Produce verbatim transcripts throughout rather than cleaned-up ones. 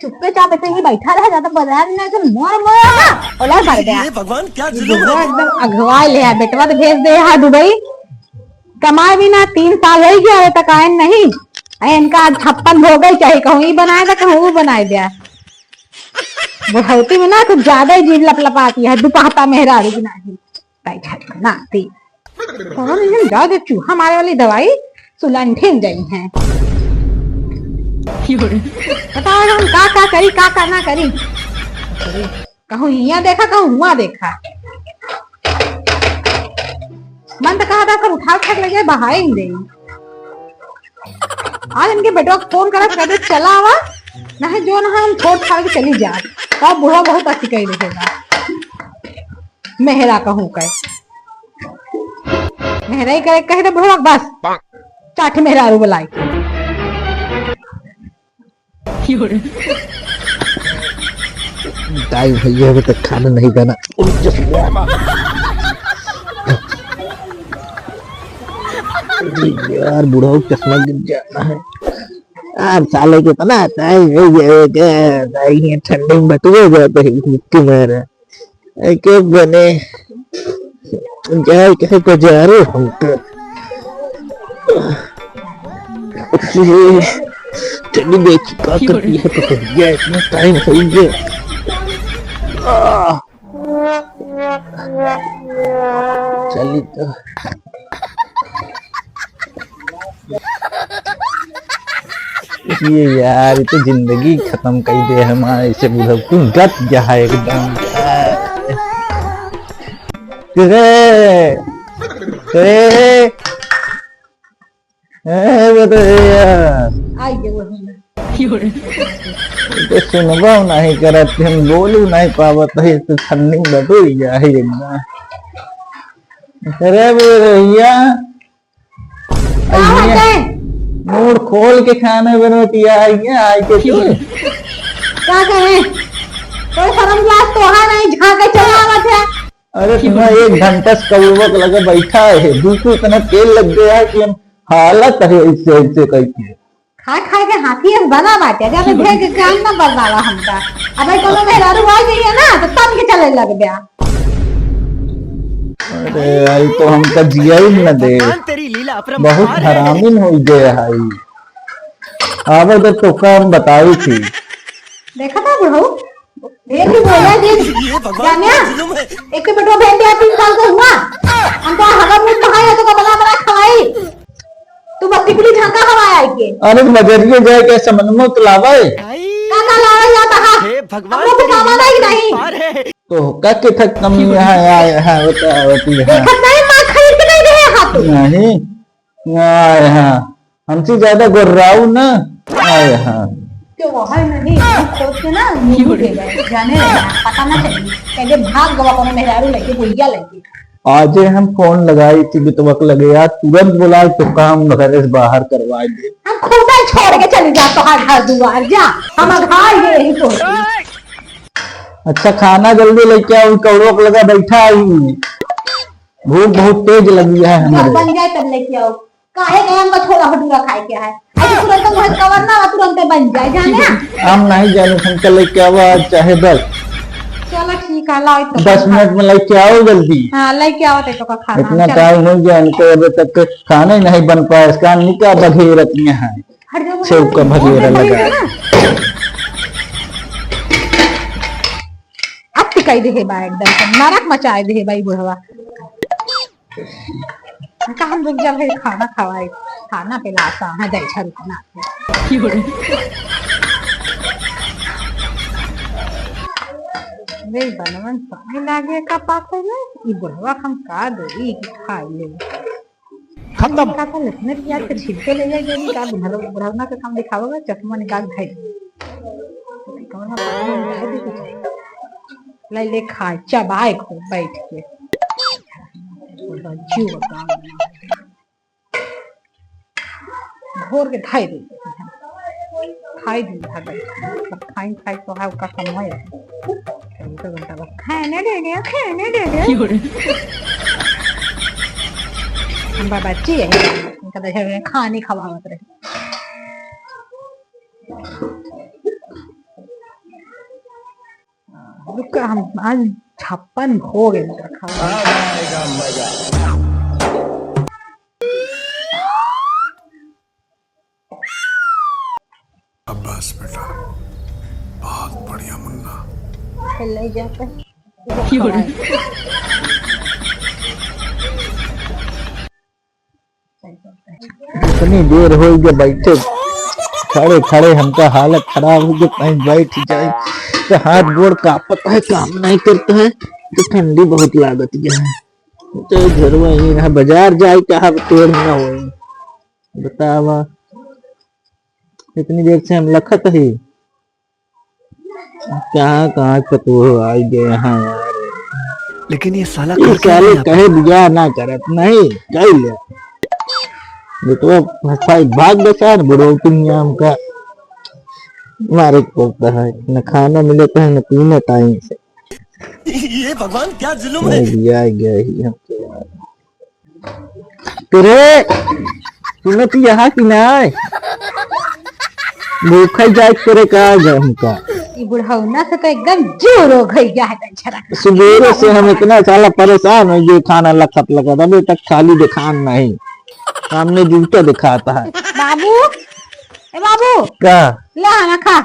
चुप्पे चाप ऐसे ही बैठा रह, ज्यादा बदला भी ना, तो मोर मोर ना, ओला भर दे। ये भगवान, क्या ये जुल्म है। बुढ़वा एकदम अगवा ले है, बेटवा तो भेज दे है दुबई। कमाए भी ना, तीन साल हो गया, अबे तक आए नहीं। अरे इनका आज छप्पन भोग ही चाही, कहूँ ई बनाए दे, कहूँ वो बनाए दे। बुढ़ौती में ना कुछ ज्यादा ही जीभ लपलपाती है, दुपहता मेहरारू की नाही। ताई झाड़ी में नाती। कौन है ज्यादा चूहा मारे वाली दवाई सुलंठिन गई है। बताओ हम का का करी, का का ना करी। कहूँ हियाँ देखा, कहूँ हुआँ देखा। मन तो कहा था सब उठा उठा के लगे बहाए ही देई। आज इनके बेटवा को फोन करत, कहते चला आवा, नहीं जो ना हम छोड़ छाड़ के चली जा। तब बुढ़वा बहुत अति कही देखेगा। मेहरा कहूँ कहे। मेहरा ही करे, कहे तो बुढ़वा बस। चाट मेहरारू बुलाई। दाई भैया अभी तक खाना नहीं बना। अरे यार, बुढ़ऊ चश्मा गिर जाना है। यार, साले के इतना टाइम हो गया है क्या? दाई, ये ठंडी में बटुए जाते हैं, मुक्की मारा। एके बने जाए कहे बजारो हमका। अरे, चली देखी का करती है पतोहिया, इतना टाइम हो गया। आह। चली तो। ये यार, ये तो जिंदगी खत्म कर दे हमारे, इसे बुढ़ऊ कुल गत गया है एकदम। रे, रे, ए, बतैया। आई गे वही में। ये तो सुनबो नहीं करत, हम बोलू नहीं पावत है, तो छन्नी बटुई जा है एकदम। अरे बुढ़ैया, का अइहे, बात है? मूड़ खोल के खाना बनवतिया, अइहे, आइके तू। का करे? कोई शर्म लाज तोहा नहीं, झांके चला आवत है। अरे तुम्हें एक घंटा से कौवा के लगे बैठा है, दूसरे इतना तेल लग गया है कि हम हालत है ऐसे, ऐसे करके। खाए खाए के हाथी अब बना बाटे, जब भेड़ के कान न बरदावा हमका। अबे कोनो मेहरारू आ गई है ना, तो तन के चले लग गया। अरे, आई तो हमका जिया ही न दे। भगवान तेरी लीला बहुत अपरंपार है। हरामिन हो गए हाई। आवे तो तोका हम बताई थी। देखा था बुढ़ऊ, भेड़ भी बोला जी। ये भगवान जाने, का जुल्म है। एक तो बेटो भेड़ दिया, तीन साल का हुआ। हम तो हवा मुंह में है, तो का बना बना खवाई। तू बस टिकली झांका हवा आई के। अरे, बजरिया जाए के समझ में तो लावे। का का लावे या कहा? हे भगवान, हमको तेरी कुछ आवा लीला नहीं, नहीं। अपरंपार है। तो का के थक कमी यहाँ आए हैं, बता, बती, हाँ। देखत नहीं, मार खरीद के नहीं रहे हाथ। नहीं, आए हैं। हमसे ज्यादा गोर्राऊ ना आए हैं। तो वो है नहीं, खोज के ना, मुंह दे गए, जाने रहे, पता ना चली। पहले भाग गवा कोनो मेहरारू लेके, भैया लेके। आजे हम फोन लगाई थी बितवक लगे यार, तुरंत बोला तो काम घरे से बाहर करवा दे। हम खुदा छोड़ के चली जा, तोहार घर दुआर जा, हम घर ये यही तो। अच्छा, खाना जल्दी लेके आओ, कौड़ोक लगा बैठा है। भूख बहुत तेज लगी है हमारे। बन जाए तब लेके आओ। काहे गए हमका छोला भटूरा खाए के है? अरे तुरंत मुहे कवर ना, तुरंत बन जाए, जाने? हम नहीं जाने, हमका लेके आवा आज चाहे बस। चलो ठीक है, लाओ तो दस मिनट में लेके आओ जल्दी। हाँ, लेके आओ तो का खाना। इतना चलो। टाइम हो गया इनको, अभी तक खाना ही नहीं बन पाया। इसका निका बघेरत में है। हट जाओ, सेव का हट जाओ, भगेरा हट जाओ, लगा। हट जाओ ना। अति कई देहे बा एकदम, नरक मचाए देहे बा ई बुढ़वा। का हम रुक जा भाई, खाना खवाई, खाना पे लाता है, जाए छा रुकना। अरे बनवन पानी लागे का पाके में, ई बुढ़वा हम का देई कि खाई ले। खत्म। का था लखनऊ यार के छिलके ले जाए, ये का बुढ़वा, बुढ़वना के काम दिखावेगा, चश्मा निकाल भाई। कौन है पानी निकाल दे कुछ। ले ले खाए, चबाए खूब बैठ के। जीव का घोर के धाई दे। खाई दी भागल। अब खाई खाई तो है, ओका समय है। एक घंटा बाद खाने दे दे, खाने दे दे। हम बाबा जी है, इनका तो है खाने खवावत रहे। रुका, हम आज छप्पन हो गए रखा। शाबाश बेटा, बहुत बढ़िया मुन्ना। खेलने जाते हैं। इतनी देर हो गई बैठे, खड़े खड़े हमका हालत खराब हो गई। कहीं बैठ जाए तो हाथ गोड़ कांपत है, काम नहीं करता है, तो ठंडी बहुत लागत है। तो घरवा ही रहा, बाजार जाए कहा, तेल ना हो। बतावा, इतनी देर से हम लखत ही, कहाँ कहाँ से तो आई गए यहाँ यार। लेकिन ये साला ये कर क्या साले रहा है? कहे बियाह ना करत, नहीं कर ले। बेटवा फंसाई भाग बेचार, बुढ़ऊ तुम यहाँ हमका मारे के पड़ता है, न खाना मिलता है, न पीना टाइम से। ये भगवान, क्या जुल्म है। ये भी आ गया ही हमके यार। तेरे, सुनत यहाँ की ना आए? भूखा जाए तेरे का आगे हमका। ई बुढ़ौना से तो एकदम जोर हो गई है, झरक। सुबेरे से हम इतना साला परेशान हो गए, खाना लखत लखत, अभी तक खाली दिखान नहीं, सामने जूता दिखाता है। बाबू, ए बाबू, का? ले खाना खा।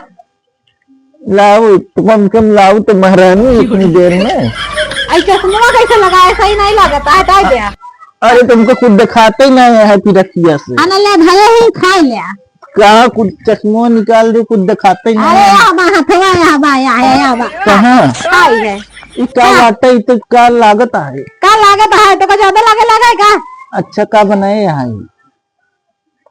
लाओ, तो कम से कम लाओ तो महारानी इतनी देर में। आई चश्मा कैसे लगाए, सही नहीं लगता है, हटाई दे। अरे, तुमको कुछ दिखाते ही नहीं है पिरखिया से। हाँ, ना ले, धरे ही खाए ले। कहाँ कुछ चश्मा निकाल दे, कुछ दिखाते ही नहीं अरे, है। यहाँ बा, हथवा, यहाँ बा, यहाँ, यहाँ, यहाँ बा। कहाँ? खाई है। ई का हाँ। बाटे, ई तो का लागत है? का लागत है? तो का ज्यादा लागे, लागे का? अच्छा, का बनाए यहाँ ई?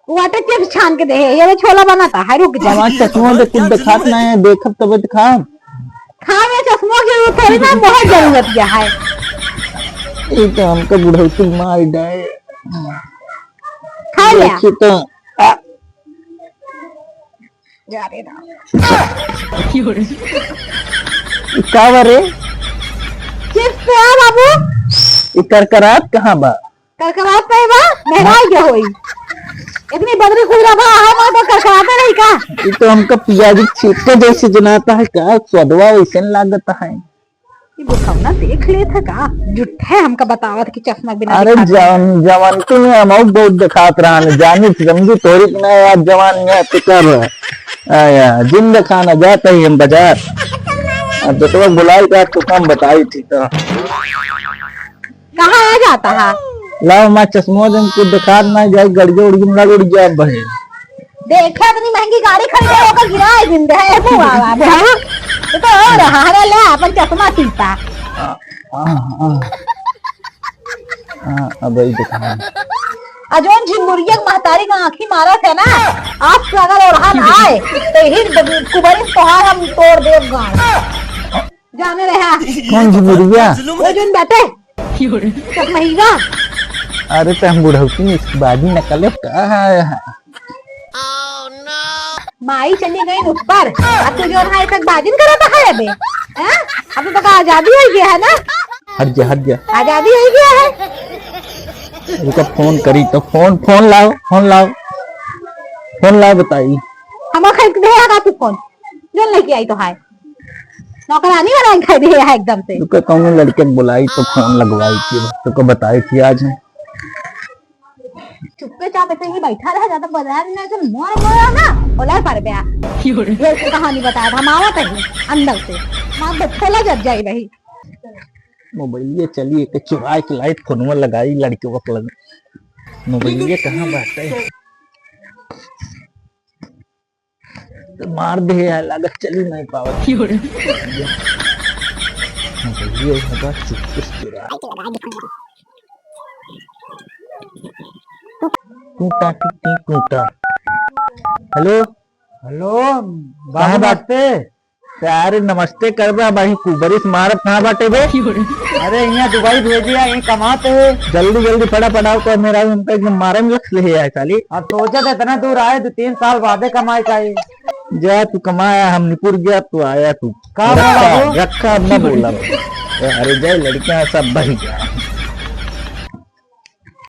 वो आटे चिप्स छान के दे, ये वो छोला बनाता है, रुक जा। हमार चश्मा दे, कुछ दिखात नहीं है, देखब तबे तो खाब। खावे चश्मा के लिए थोड़ी ना बहुत जरूरत क्या है। ये तो हमका बुढ़ौती मार डाए। खा ले। देखी तो, आ। जा रे राम। का बा रे? चिप्स पे आ बाबू। ये करकरात कहाँ बा? करकरात नहीं बा, मेहराई के होई। इतनी बदरी कुछ रहा है, मैं तो करकराते नहीं का। ये तो हमका पियाजी छिलके जैसे जनाता है का, स्वादवा वैसे लागता है। ये बुढ़ौना देख लेत है का, झूठे हमका बतावत कि चश्मा बिना अरे दिखात है। जवान, जवान तो मैं हम बहुत दिखात रहन, जानी समझी तोरी के ना यार जवान यहाँ तो कर रहा है। आया, जिंदा खाना जाता ही हम बाजार। अब बेटवा बुलाई का तो कम बताई थी तो। कहाँ आ जाता है? लाओ, मैं चश्मा जन को दिखा ना जाए, गड़िया उड़िया ना उड़ जाए बहे। देखे, इतनी महंगी गाड़ी खरीदे, ओकर गिराए जिंदे है, बुआ, बुआ। तो, तो और हमारे ले अपन चश्मा सीता। हाँ, हाँ। हाँ, अब वही दिखा। आ जौन झिमुरिया के महतारी का आँखी मारत है ना, आज से अगर ओढ़न आए, तो ही कुबरी तोहार हम तोड़ देब गाँव। जाने रहा। कौन झिमुरिया? वो जौन बाटे। चकमहिया। अरे तो हम बुढ़ौती में इसकी बाजी नकल का है? माई चली गई ऊपर, अब तू जौन है तक बाजिन करत है अबे, हैं? अब तो का आजादी हो गया है ना? हट जा, हट जा। आजादी हो गया है। रुका, फोन करी तो फोन, फोन लाओ, फोन लाओ, फोन लाओ, बताई। हम खरीद के देगा तू फोन, जौन लेके आई तो है। नौकरानी वाला दिखाई दे है एकदम से। रुका, कौनो लड़के के बुलाई तो फोन लगवाई थी, तो को बताई थी आज। चुप्पे चाप ऐसे ही बैठा रह, ज्यादा बजाय ना, जो मोर मोर ना, बोला पर बया। ये तो कहानी बता, हम आवत है अंदर से। माँ बच्चों ला जब जाई रही। मोबाइलिया चली, एक चुराए के लाइट फोनवा लगाई लड़के वक लगे। मोबाइलिया कहाँ बाटे? तो मार दे यार, लागत चली नहीं पावत। क्यों रे? ये होगा चुप्पे से चुरा। टूटा टूटी टूटा। हेलो। हेलो, कहाँ बाबू बा-, नमस्ते। अरे नमस्ते करबा, भाई कुबरिस मारत कहाँ बाटे बे? अरे यहाँ दुबई भेजे है, यहीं कमाते हैं। जल्दी जल्दी फटाफट आओ तो मेरा उनका एकदम मारे में लग ले है साली। अब सोचा था इतना दूर आए, दो तीन साल बाद कमाए का है। जा तू कमाया, हम निपुर गया, तू आया तू। का रखा, बोला वो? रखा, अब ना बोला। अरे जाए लड़कियां सब बही गया।